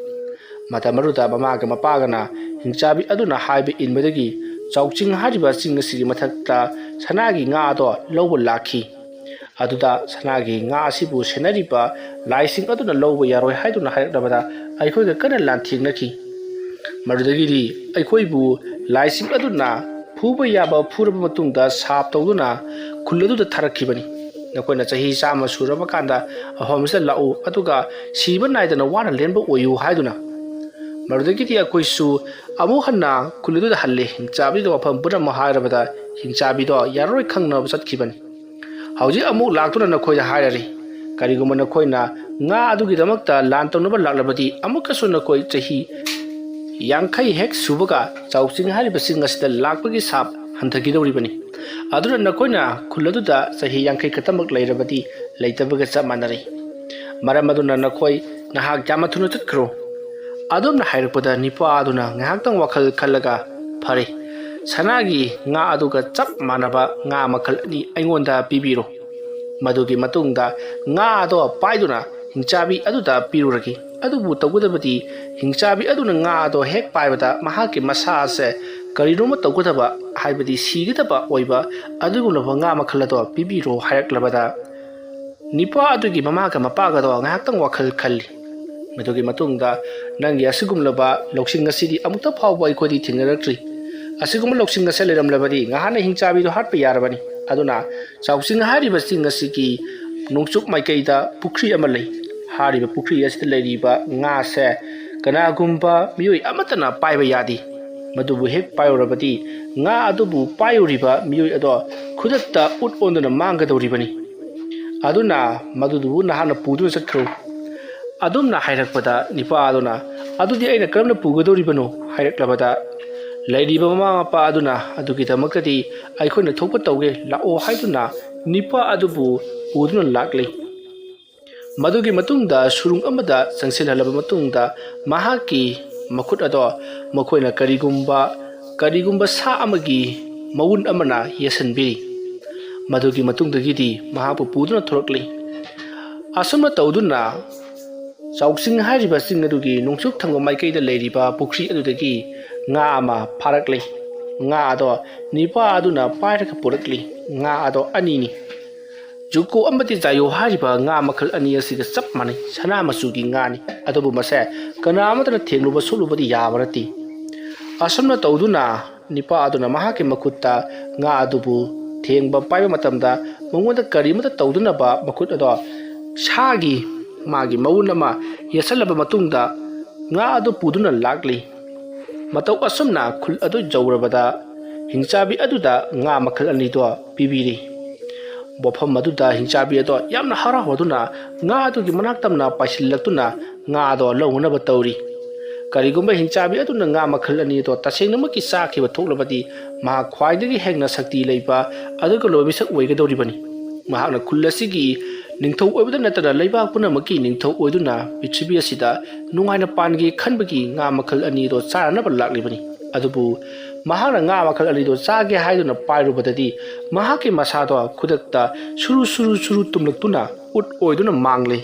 ꯃꯇꯝ ꯑꯗꯨꯗ ꯃꯃꯥꯒ ꯃꯄꯥꯒꯅ ꯍꯤꯡꯆꯥꯕꯤ ꯑꯗꯨꯅ ꯍꯥꯏꯕ ꯏꯟꯕꯗꯒꯤ ꯆꯥꯎꯆꯤꯡ ꯍꯥꯏꯔꯤꯕ ꯆꯤꯡ ꯑꯁꯤꯒꯤ ꯃꯊꯛꯇ ꯁꯅꯥꯒꯤ ꯉꯥ ꯑꯗꯣ ꯂꯧꯕ ꯂꯥꯛꯈꯤ꯫ ꯑꯗꯨꯗ ꯁꯅꯥꯒꯤ ꯉꯥ ꯑꯁꯤꯕꯨ ꯁꯦꯟꯅꯔꯤꯕ ꯂꯥꯏꯁꯤꯡ ꯑꯗꯨꯅ ꯂꯧꯕ ꯌꯥꯔꯣꯏ ꯍꯥꯏꯗꯨꯅ ꯍꯥꯏꯔꯛꯂꯕꯗ ꯑꯩꯈꯣꯏꯒ ꯀꯟꯅ ꯂꯥꯟꯊꯦꯡꯅꯈꯤ꯫ ꯃꯗꯨꯗꯒꯤꯗꯤ ꯑꯩꯈꯣꯏꯕꯨ ꯂꯥꯏꯁꯤꯡ ꯑꯗꯨꯅ ꯐꯨꯕ ꯌꯥꯕ ꯐꯨꯔꯕ ꯃꯇꯨꯡꯗ ꯁꯥꯞ ꯇꯧꯗꯨꯅ ꯈꯨꯜ ꯑꯗꯨꯗ ꯊꯥꯔꯛꯈꯤꯕꯅꯤ꯫ "ꯅꯈꯣꯏꯅ ꯆꯍꯤ ꯆꯥꯝꯃ ꯁꯨꯔꯕ ꯀꯥꯟꯗ ꯃꯐꯝ ꯑꯁꯤꯗ ꯂꯥꯛꯎ, ꯑꯗꯨꯒ ꯁꯤꯕ ꯅꯥꯏꯗꯅ ꯋꯥꯅ ꯂꯦꯟꯕ ꯑꯣꯏꯌꯨ" ꯍꯥꯏꯗꯨꯅ꯫ ꯃꯗꯨꯗꯒꯤꯗꯤ ꯑꯩꯈꯣꯏꯁꯨ ꯑꯃꯨꯛ ꯍꯟꯅ ꯈꯨꯜ ꯑꯗꯨꯗ ꯍꯜꯂꯦ꯫ ꯍꯤꯡꯆꯥꯕꯤꯗ ꯋꯥꯐꯝ ꯄꯨꯝꯅꯃꯛ ꯍꯥꯏꯔꯕꯗ ꯍꯤꯡꯆꯥꯕꯤꯗꯣ ꯌꯥꯔꯔꯣꯏ ꯈꯪꯅꯕ ꯆꯠꯈꯤꯕꯅꯤ꯫ ꯍꯧꯖꯤꯛ ꯑꯃꯨꯛ ꯂꯥꯛꯇꯨꯅ ꯅꯈꯣꯏꯗ ꯍꯥꯏꯔꯔꯤ, ꯀꯔꯤꯒꯨꯝꯕ ꯅꯈꯣꯏꯅ ꯉꯥ ꯑꯗꯨꯒꯤꯗꯃꯛꯇ ꯂꯥꯟ ꯇꯧꯅꯕ ꯂꯥꯛꯂꯕꯗꯤ ꯑꯃꯨꯛꯀꯁꯨ ꯅꯈꯣꯏ ꯆꯍꯤ ꯌꯥꯡꯈꯩ ꯍꯦꯛ ꯁꯨꯕꯒ ꯆꯥꯎꯆꯤꯡ ꯍꯥꯏꯔꯤꯕ ꯆꯤꯡ ꯑꯁꯤꯗ ꯂꯥꯛꯄꯒꯤ ꯁꯥꯞ ꯍꯟꯊꯈꯤꯗꯧꯔꯤꯕꯅꯤ꯫ ꯑꯗꯨꯅ ꯅꯈꯣꯏꯅ ꯈꯨꯜ ꯑꯗꯨꯗ ꯆꯍꯤ ꯌꯥꯡꯈꯩ ꯈꯛꯇꯃꯛ ꯂꯩꯔꯕꯗꯤ ꯂꯩꯇꯕꯒ ꯆꯞ ꯃꯥꯟꯅꯔꯦ꯫ ꯃꯔꯝ ꯑꯗꯨꯅ ꯅꯈꯣꯏ ꯅꯍꯥꯛ ꯌꯥꯝꯅ ꯊꯨꯅ ꯆꯠꯈ꯭ꯔꯣ꯫ ꯑꯗꯨꯝꯅ ꯍꯥꯏꯔꯛꯄꯗ ꯅꯤꯄꯥ ꯑꯗꯨꯅ ꯉꯥꯏꯍꯥꯛꯇꯪ ꯋꯥꯈꯜ ꯈꯜꯂꯒ, "ꯐꯔꯦ, ꯁꯅꯥꯒꯤ ꯉꯥ ꯑꯗꯨꯒ ꯆꯞ ꯃꯥꯟꯅꯕ ꯉꯥ ꯃꯈꯜ ꯑꯅꯤ ꯑꯩꯉꯣꯟꯗ ꯄꯤꯕꯤꯔꯣ꯫ ꯃꯗꯨꯒꯤ ꯃꯇꯨꯡꯗ ꯉꯥ ꯑꯗꯣ ꯄꯥꯏꯗꯨꯅ ꯍꯤꯡꯆꯥꯕꯤ ꯑꯗꯨꯗ ꯄꯤꯔꯨꯔꯒꯦ꯫ ꯑꯗꯨꯕꯨ ꯇꯧꯒꯗꯕꯗꯤ ꯍꯤꯡꯆꯥꯕꯤ ꯑꯗꯨꯅ ꯉꯥ ꯑꯗꯣ ꯍꯦꯛ ꯄꯥꯏꯕꯗ ꯃꯍꯥꯛꯀꯤ ꯃꯁꯥ ꯑꯁꯦ ꯀꯔꯤꯅꯣꯃ ꯇꯧꯒꯗꯕ, ꯍꯥꯏꯕꯗꯤ ꯁꯤꯒꯗꯕ ꯑꯣꯏꯕ ꯑꯗꯨꯒꯨꯝꯂꯕ ꯉꯥ ꯃꯈꯜ ꯑꯗꯣ ꯄꯤꯕꯤꯔꯣ" ꯍꯥꯏꯔꯛꯂꯕꯗ, ꯅꯤꯄꯥ ꯑꯗꯨꯒꯤ ꯃꯃꯥꯒ ꯃꯄꯥꯒꯗꯣ ꯉꯥꯏꯍꯥꯛꯇꯪ ꯋꯥꯈꯜ ꯈꯜꯂꯤ꯫ ꯃꯗꯨꯒꯤ ꯃꯇꯨꯡꯗ, "ꯅꯪꯒꯤ ꯑꯁꯤꯒꯨꯝꯂꯕ ꯂꯧꯁꯤꯡ ꯑꯁꯤꯗꯤ ꯑꯃꯨꯛꯇ ꯐꯥꯎꯕ ꯑꯩꯈꯣꯏꯗꯤ ꯊꯦꯡꯅꯔꯛꯇ꯭ꯔꯤ꯫ ꯑꯁꯤꯒꯨꯝꯕ ꯂꯧꯁꯤꯡ ꯑꯁꯤ ꯂꯩꯔꯝꯂꯕꯗꯤ ꯉꯍꯥꯟꯅ ꯍꯤꯡꯆꯥꯕꯤꯗꯨ ꯍꯥꯠꯄ ꯌꯥꯔꯕꯅꯤ꯫ ꯑꯗꯨꯅ ꯆꯥꯎꯆꯤꯡ ꯍꯥꯏꯔꯤꯕ ꯆꯤꯡ ꯑꯁꯤꯒꯤ ꯅꯣꯡꯆꯨꯞ ꯃꯥꯏꯀꯩꯗ ꯄꯨꯈ꯭ꯔꯤ ꯑꯃ ꯂꯩ꯫ ꯍꯥꯏꯔꯤꯕ ꯄꯨꯈ꯭ꯔꯤ ꯑꯁꯤꯗ ꯂꯩꯔꯤꯕ ꯉꯥꯁꯦ ꯀꯅꯥꯒꯨꯝꯕ ꯃꯤꯑꯣꯏ ꯑꯃꯠꯇꯅ ꯄꯥꯏꯕ ꯌꯥꯗꯦ꯫ ꯃꯗꯨꯕꯨ ꯍꯦꯛ ꯄꯥꯏꯔꯨꯔꯕꯗꯤ ꯉꯥ ꯑꯗꯨꯕꯨ ꯄꯥꯏꯔꯨꯔꯤꯕ ꯃꯤꯑꯣꯏ ꯑꯗꯣ ꯈꯨꯗꯛꯇ ꯎꯠ ꯑꯣꯟꯗꯨꯅ ꯃꯥꯡꯒꯗꯧꯔꯤꯕꯅꯤ꯫ ꯑꯗꯨꯅ ꯃꯗꯨꯗꯨꯕꯨ ꯅꯍꯥꯛꯅ ꯄꯨꯗꯨꯅ ꯆꯠꯈ꯭ꯔꯣ"꯫ ꯑꯗꯨꯝꯅ ꯍꯥꯏꯔꯛꯄꯗ, ꯅꯤꯄꯥ ꯑꯗꯨꯅ, "ꯑꯗꯨꯗꯤ ꯑꯩꯅ ꯀꯔꯝꯅ ꯄꯨꯒꯗꯧꯔꯤꯕꯅꯣ?" ꯍꯥꯏꯔꯛꯂꯕꯗ, ꯂꯩꯔꯤꯕ ꯃꯃꯥ ꯃꯄꯥ ꯑꯗꯨꯅ ꯑꯗꯨꯒꯤꯗꯃꯛꯇꯗꯤ "ꯑꯩꯈꯣꯏꯅ ꯊꯣꯛꯄ ꯇꯧꯒꯦ, ꯂꯥꯛꯑꯣ" ꯍꯥꯏꯗꯨꯅ ꯅꯤꯄꯥ ꯑꯗꯨꯕꯨ ꯄꯨꯗꯨꯅ ꯂꯥꯛꯂꯤ꯫ ꯃꯗꯨꯒꯤ ꯃꯇꯨꯡꯗ ꯁꯨꯔꯨꯡ ꯑꯃꯗ ꯆꯪꯁꯤꯜꯍꯜꯂꯕ ꯃꯇꯨꯡꯗ, ꯃꯍꯥꯛꯀꯤ ꯃꯈꯨꯠ ꯑꯗꯣ ꯃꯈꯣꯏꯅ ꯀꯔꯤꯒꯨꯝꯕ, ꯀꯔꯤꯒꯨꯝꯕ ꯁꯥ ꯑꯃꯒꯤ ꯃꯎꯟ ꯑꯃꯅ ꯌꯦꯁꯤꯟꯕꯤꯔꯤ꯫ ꯃꯗꯨꯒꯤ ꯃꯇꯨꯡꯗꯒꯤꯗꯤ ꯃꯍꯥꯛꯄꯨ ꯄꯨꯗꯨꯅ ꯊꯣꯔꯛꯂꯤ꯫ ꯑꯁꯨꯝꯅ ꯇꯧꯗꯨꯅ ꯆꯥꯎꯆꯤꯡ ꯍꯥꯏꯔꯤꯕ ꯆꯤꯡ ꯑꯗꯨꯒꯤ ꯅꯣꯡꯆꯨꯞ ꯊꯪꯕ ꯃꯥꯏꯀꯩꯗ ꯂꯩꯔꯤꯕ ꯄꯨꯈ꯭ꯔꯤ ꯑꯗꯨꯗꯒꯤ ꯉꯥ ꯑꯃ ꯐꯥꯔꯛꯂꯤ꯫ ꯉꯥ ꯑꯗꯣ ꯅꯤꯄꯥ ꯑꯗꯨꯅ ꯄꯥꯏꯔꯒ ꯄꯨꯔꯛꯂꯤ꯫ ꯉꯥ ꯑꯗꯣ ꯑꯅꯤꯅꯤ꯫ ꯖꯨꯀꯣ ꯑꯃꯗꯤ ꯖꯥꯏꯌꯣ ꯍꯥꯏꯔꯤꯕ ꯉꯥ ꯃꯈꯜ ꯑꯅꯤ ꯑꯁꯤꯒ ꯆꯞ ꯃꯥꯟꯅꯩ, ꯁꯅꯥ ꯃꯆꯨꯒꯤ ꯉꯥꯅꯤ꯫ ꯑꯗꯨꯕꯨ ꯃꯁꯦ ꯀꯅꯥ ꯑꯃꯠꯇꯅ ꯊꯦꯡꯂꯨꯕ ꯁꯣꯛꯂꯨꯕꯗꯤ ꯌꯥꯕ ꯅꯠꯇꯦ꯫ ꯑꯁꯨꯝꯅ ꯇꯧꯗꯨꯅ ꯅꯤꯄꯥ ꯑꯗꯨꯅ ꯃꯍꯥꯛꯀꯤ ꯃꯈꯨꯠꯇ ꯉꯥ ꯑꯗꯨꯕꯨ ꯊꯦꯡꯕ ꯄꯥꯏꯕ ꯃꯇꯝꯗ, ꯃꯉꯣꯟꯗ ꯀꯔꯤꯃꯠꯇ ꯇꯧꯗꯅꯕ ꯃꯈꯨꯠ ꯑꯗꯣ ꯁꯥꯒꯤ ꯃꯥꯒꯤ ꯃꯎꯟ ꯑꯃ ꯌꯦꯠꯁꯜꯂꯕ ꯃꯇꯨꯡꯗ, ꯉꯥ ꯑꯗꯨ ꯄꯨꯗꯨꯅ ꯂꯥꯛꯂꯤ꯫ ꯃꯇꯧ ꯑꯁꯨꯝꯅ ꯈꯨꯜ ꯑꯗꯨ ꯌꯧꯔꯕꯗ, ꯍꯤꯡꯆꯥꯕꯤ ꯑꯗꯨꯗ ꯉꯥ ꯃꯈꯜ ꯑꯅꯤꯗꯣ ꯄꯤꯕꯤꯔꯤ꯫ ꯃꯐꯝ ꯑꯗꯨꯗ ꯍꯤꯡꯆꯥꯕꯤ ꯑꯗꯣ ꯌꯥꯝꯅ ꯍꯔꯥꯎꯗꯨꯅ ꯉꯥ ꯑꯗꯨꯒꯤ ꯃꯅꯥꯛ ꯇꯝꯅ ꯄꯥꯏꯁꯤꯜꯂꯛꯇꯨꯅ ꯉꯥ ꯑꯗꯣ ꯂꯧꯅꯅꯕ ꯇꯧꯔꯤ꯫ ꯀꯔꯤꯒꯨꯝꯕ ꯍꯤꯡꯆꯥꯕꯤ ꯑꯗꯨꯅ ꯉꯥ ꯃꯈꯜ ꯑꯅꯤ ꯑꯗꯣ ꯇꯁꯦꯡꯅꯃꯛꯀꯤ ꯆꯥꯈꯤꯕ ꯊꯣꯛꯂꯕꯗꯤ, ꯃꯍꯥꯛ ꯈ꯭ꯋꯥꯏꯗꯒꯤ ꯍꯦꯟꯅ ꯁꯛꯇꯤ ꯂꯩꯕ ꯑꯗꯨꯒꯨꯝꯂꯕ ꯃꯤꯁꯛ ꯑꯣꯏꯒꯗꯧꯔꯤꯕꯅꯤ꯫ ꯃꯍꯥꯛꯅ ꯈꯨꯜ ꯑꯁꯤꯒꯤ ꯅꯤꯡꯊꯧ ꯑꯣꯏꯕꯗ ꯅꯠꯇꯅ ꯂꯩꯕꯥꯛ ꯄꯨꯝꯅꯃꯛꯀꯤ ꯅꯤꯡꯊꯧ ꯑꯣꯏꯗꯨꯅ ꯄ꯭ꯔꯤꯊꯤꯕꯤ ꯑꯁꯤꯗ ꯅꯨꯡꯉꯥꯏꯅ ꯄꯥꯟꯒꯦ ꯈꯟꯕꯒꯤ ꯉꯥ ꯃꯈꯜ ꯑꯅꯤ ꯑꯗꯣ ꯆꯥꯅꯅꯕ ꯂꯥꯛꯂꯤꯕꯅꯤ꯫ ꯑꯗꯨꯕꯨ ꯃꯍꯥꯛꯅ ꯉꯥ ꯃꯈꯜ ꯑꯅꯤꯗꯣ ꯆꯥꯒꯦ ꯍꯥꯏꯗꯨꯅ ꯄꯥꯏꯔꯨꯕꯗꯗꯤ, ꯃꯍꯥꯛꯀꯤ ꯃꯁꯥꯗꯣ ꯈꯨꯗꯛꯇ ꯁꯨꯔꯨ ꯁꯨꯔꯨ ꯁꯨꯔꯨ ꯇꯨꯝꯂꯛꯇꯨꯅ ꯎꯠ ꯑꯣꯏꯗꯨꯅ ꯃꯥꯡꯂꯦ꯫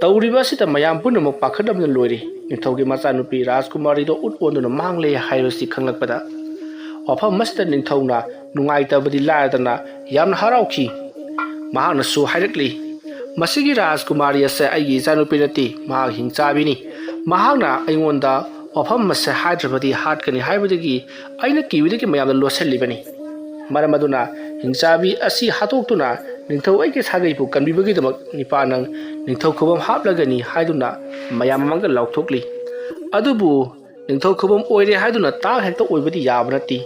ꯇꯧꯔꯤꯕ ꯑꯁꯤꯗ ꯃꯌꯥꯝ ꯄꯨꯝꯅꯃꯛ ꯄꯥꯈꯠꯂꯕꯅ ꯂꯣꯏꯔꯦ꯫ ꯅꯤꯡꯊꯧꯒꯤ ꯃꯆꯥꯅꯨꯄꯤ ꯔꯥꯖꯀꯨꯃꯥꯔꯤꯗꯣ ꯎꯠ ꯑꯣꯟꯗꯨꯅ ꯃꯥꯡꯂꯦ ꯍꯥꯏꯕꯁꯤ ꯈꯪꯂꯛꯄꯗ, ꯋꯥꯐꯝ ꯑꯁꯤꯗ ꯅꯤꯡꯊꯧꯅ ꯅꯨꯡꯉꯥꯏꯇꯕꯗꯤ ꯂꯥꯏꯔꯗꯅ ꯌꯥꯝꯅ ꯍꯔꯥꯎꯈꯤ꯫ ꯃꯍꯥꯛꯅꯁꯨ ꯍꯥꯏꯔꯛꯂꯤ, "ꯃꯁꯤꯒꯤ ꯔꯥꯖꯀꯨꯃꯥꯔꯤ ꯑꯁꯦ ꯑꯩꯒꯤ ꯏꯆꯥꯅꯨꯄꯤ ꯅꯠꯇꯦ, ꯃꯍꯥꯛ ꯍꯤꯡꯆꯥꯕꯤꯅꯤ꯫ ꯃꯍꯥꯛꯅ ꯑꯩꯉꯣꯟꯗ ꯋꯥꯐꯝ ꯑꯁꯦ ꯍꯥꯏꯗ꯭ꯔꯕꯗꯤ ꯍꯥꯠꯀꯅꯤ ꯍꯥꯏꯕꯗꯒꯤ ꯑꯩꯅ ꯀꯤꯕꯗꯒꯤ ꯃꯌꯥꯝꯗ ꯂꯣꯠꯁꯤꯜꯂꯤꯕꯅꯤ꯫ ꯃꯔꯝ ꯑꯗꯨꯅ ꯍꯤꯡꯆꯥꯕꯤ ꯑꯁꯤ ꯍꯥꯠꯇꯣꯛꯇꯨꯅ ꯅꯤꯡꯊꯧ ꯑꯩꯒꯤ ꯁꯥꯒꯩꯕꯨ ꯀꯟꯕꯤꯕꯒꯤꯗꯃꯛ ꯅꯤꯄꯥ ꯅꯪ ꯅꯤꯡꯊꯧ ꯈꯨꯕꯝ ꯍꯥꯞꯂꯒꯅꯤ" ꯍꯥꯏꯗꯨꯅ ꯃꯌꯥꯝ ꯃꯃꯥꯡꯗ ꯂꯥꯎꯊꯣꯛꯂꯤ꯫ ꯑꯗꯨꯕꯨ ꯅꯤꯡꯊꯧ ꯈꯨꯕꯝ ꯑꯣꯏꯔꯦ ꯍꯥꯏꯗꯨꯅ ꯇꯥꯛ ꯍꯦꯛꯇ ꯑꯣꯏꯕꯗꯤ ꯌꯥꯕ ꯅꯠꯇꯦ꯫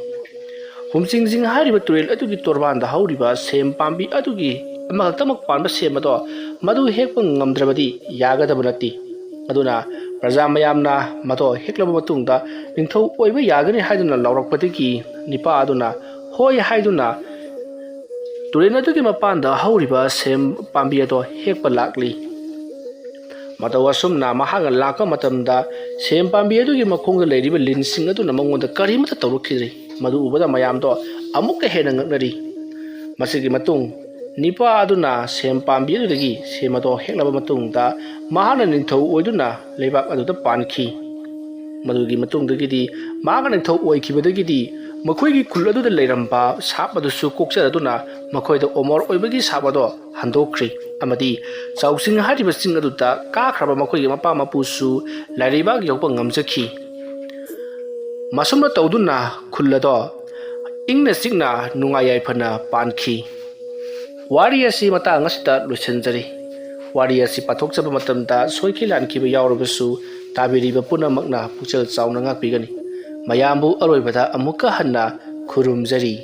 ꯍꯨꯝꯆꯤꯡꯖꯤꯡ ꯍꯥꯏꯔꯤꯕ ꯇꯨꯔꯦꯜ ꯑꯗꯨꯒꯤ ꯇꯣꯔꯕꯥꯟꯗ ꯍꯧꯔꯤꯕ ꯁꯦꯝ ꯄꯥꯝꯕꯤ ꯑꯗꯨꯒꯤ ꯑꯃꯈꯛꯇꯃꯛ ꯄꯥꯟꯕ ꯁꯦꯝ ꯑꯗꯣ ꯃꯗꯨ ꯍꯦꯛꯄ ꯉꯝꯗ꯭ꯔꯕꯗꯤ ꯌꯥꯒꯗꯕ ꯅꯠꯇꯦ꯫ ꯑꯗꯨꯅ ꯄ꯭ꯔꯖꯥ ꯃꯌꯥꯝꯅ ꯃꯗꯣ ꯍꯦꯛꯂꯕ ꯃꯇꯨꯡꯗ ꯅꯤꯡꯊꯧ ꯑꯣꯏꯕ ꯌꯥꯒꯅꯤ ꯍꯥꯏꯗꯨꯅ ꯂꯥꯎꯔꯛꯄꯗꯒꯤ ꯅꯤꯄꯥ ꯑꯗꯨꯅ ꯍꯣꯏ ꯍꯥꯏꯗꯨꯅ ꯇꯨꯔꯦꯜ ꯑꯗꯨꯒꯤ ꯃꯄꯥꯟꯗ ꯍꯧꯔꯤꯕ ꯁꯦꯝ ꯄꯥꯝꯕꯤ ꯑꯗꯣ ꯍꯦꯛꯄ ꯂꯥꯛꯂꯤ꯫ ꯃꯇꯧ ꯑꯁꯨꯝꯅ ꯃꯍꯥꯛꯅ ꯂꯥꯛꯄ ꯃꯇꯝꯗ ꯁꯦꯝ ꯄꯥꯝꯕꯤ ꯑꯗꯨꯒꯤ ꯃꯈꯣꯡꯗ ꯂꯩꯔꯤꯕ ꯂꯤꯟꯁꯤꯡ ꯑꯗꯨꯅ ꯃꯉꯣꯟꯗ ꯀꯔꯤꯃꯠꯇ ꯇꯧꯔꯛꯈꯤꯗ꯭ꯔꯤ꯫ ꯃꯗꯨ ꯎꯕꯗ ꯃꯌꯥꯝꯗꯣ ꯑꯃꯨꯛꯀ ꯍꯦꯟꯅ ꯉꯛꯅꯔꯤ꯫ ꯃꯁꯤꯒꯤ ꯃꯇꯨꯡ ꯅꯤꯄꯥ ꯑꯗꯨꯅ ꯁꯦꯝ ꯄꯥꯝꯕꯤ ꯑꯗꯨꯗꯒꯤ ꯁꯦꯝ ꯑꯗꯣ ꯍꯦꯛꯂꯕ ꯃꯇꯨꯡꯗ ꯃꯍꯥꯛꯅ ꯅꯤꯡꯊꯧ ꯑꯣꯏꯗꯨꯅ ꯂꯩꯕꯥꯛ ꯑꯗꯨꯗ ꯄꯥꯟꯈꯤ꯫ ꯃꯗꯨꯒꯤ ꯃꯇꯨꯡꯗꯒꯤꯗꯤ ꯃꯍꯥꯛꯅ ꯅꯤꯡꯊꯧ ꯑꯣꯏꯈꯤꯕꯗꯒꯤꯗꯤ ꯃꯈꯣꯏꯒꯤ ꯈꯨꯜ ꯑꯗꯨꯗ ꯂꯩꯔꯝꯕ ꯁꯥꯞ ꯑꯗꯨꯁꯨ ꯀꯣꯛꯆꯔꯗꯨꯅ ꯃꯈꯣꯏꯗ ꯑꯣꯃꯣꯔ ꯑꯣꯏꯕꯒꯤ ꯁꯥꯞ ꯑꯗꯣ ꯍꯟꯗꯣꯛꯈ꯭ꯔꯤ ꯑꯃꯗꯤ ꯆꯥꯎꯁꯤꯡ ꯍꯥꯏꯔꯤꯕ ꯆꯤꯡ ꯑꯗꯨꯗ ꯀꯥꯈ꯭ꯔꯕ ꯃꯈꯣꯏꯒꯤ ꯃꯄꯥ ꯃꯄꯨꯁꯨ ꯂꯥꯏꯔꯩꯕꯥꯛ ꯌꯧꯕ ꯉꯝꯖꯈꯤ꯫ ꯃꯁꯨꯝꯅ ꯇꯧꯗꯨꯅ ꯈꯨꯜ ꯑꯗꯣ ꯏꯪꯅ ꯆꯤꯛꯅ ꯅꯨꯡꯉꯥꯏ ꯌꯥꯏꯐꯅ ꯄꯥꯟꯈꯤ꯫ ꯋꯥꯔꯤ ꯑꯁꯤ ꯃꯇꯥꯡ ꯑꯁꯤꯗ ꯂꯣꯏꯁꯤꯟꯖꯔꯤ꯫ ꯋꯥꯔꯤ ꯑꯁꯤ ꯄꯥꯊꯣꯛꯆꯕ ꯃꯇꯝꯗ ꯁꯣꯏꯈꯤ ꯂꯥꯟꯈꯤꯕ ꯌꯥꯎꯔꯕꯁꯨ ꯇꯥꯕꯤꯔꯤꯕ ꯄꯨꯝꯅꯃꯛꯅ ꯄꯨꯛꯆꯦꯜ ꯆꯥꯎꯅ ꯉꯥꯛꯄꯤꯒꯅꯤ꯫ ꯃꯌꯥꯝꯕꯨ ꯑꯔꯣꯏꯕꯗ ꯑꯃꯨꯛꯀ ꯍꯟꯅ ꯈꯨꯔꯨꯝꯖꯔꯤ꯫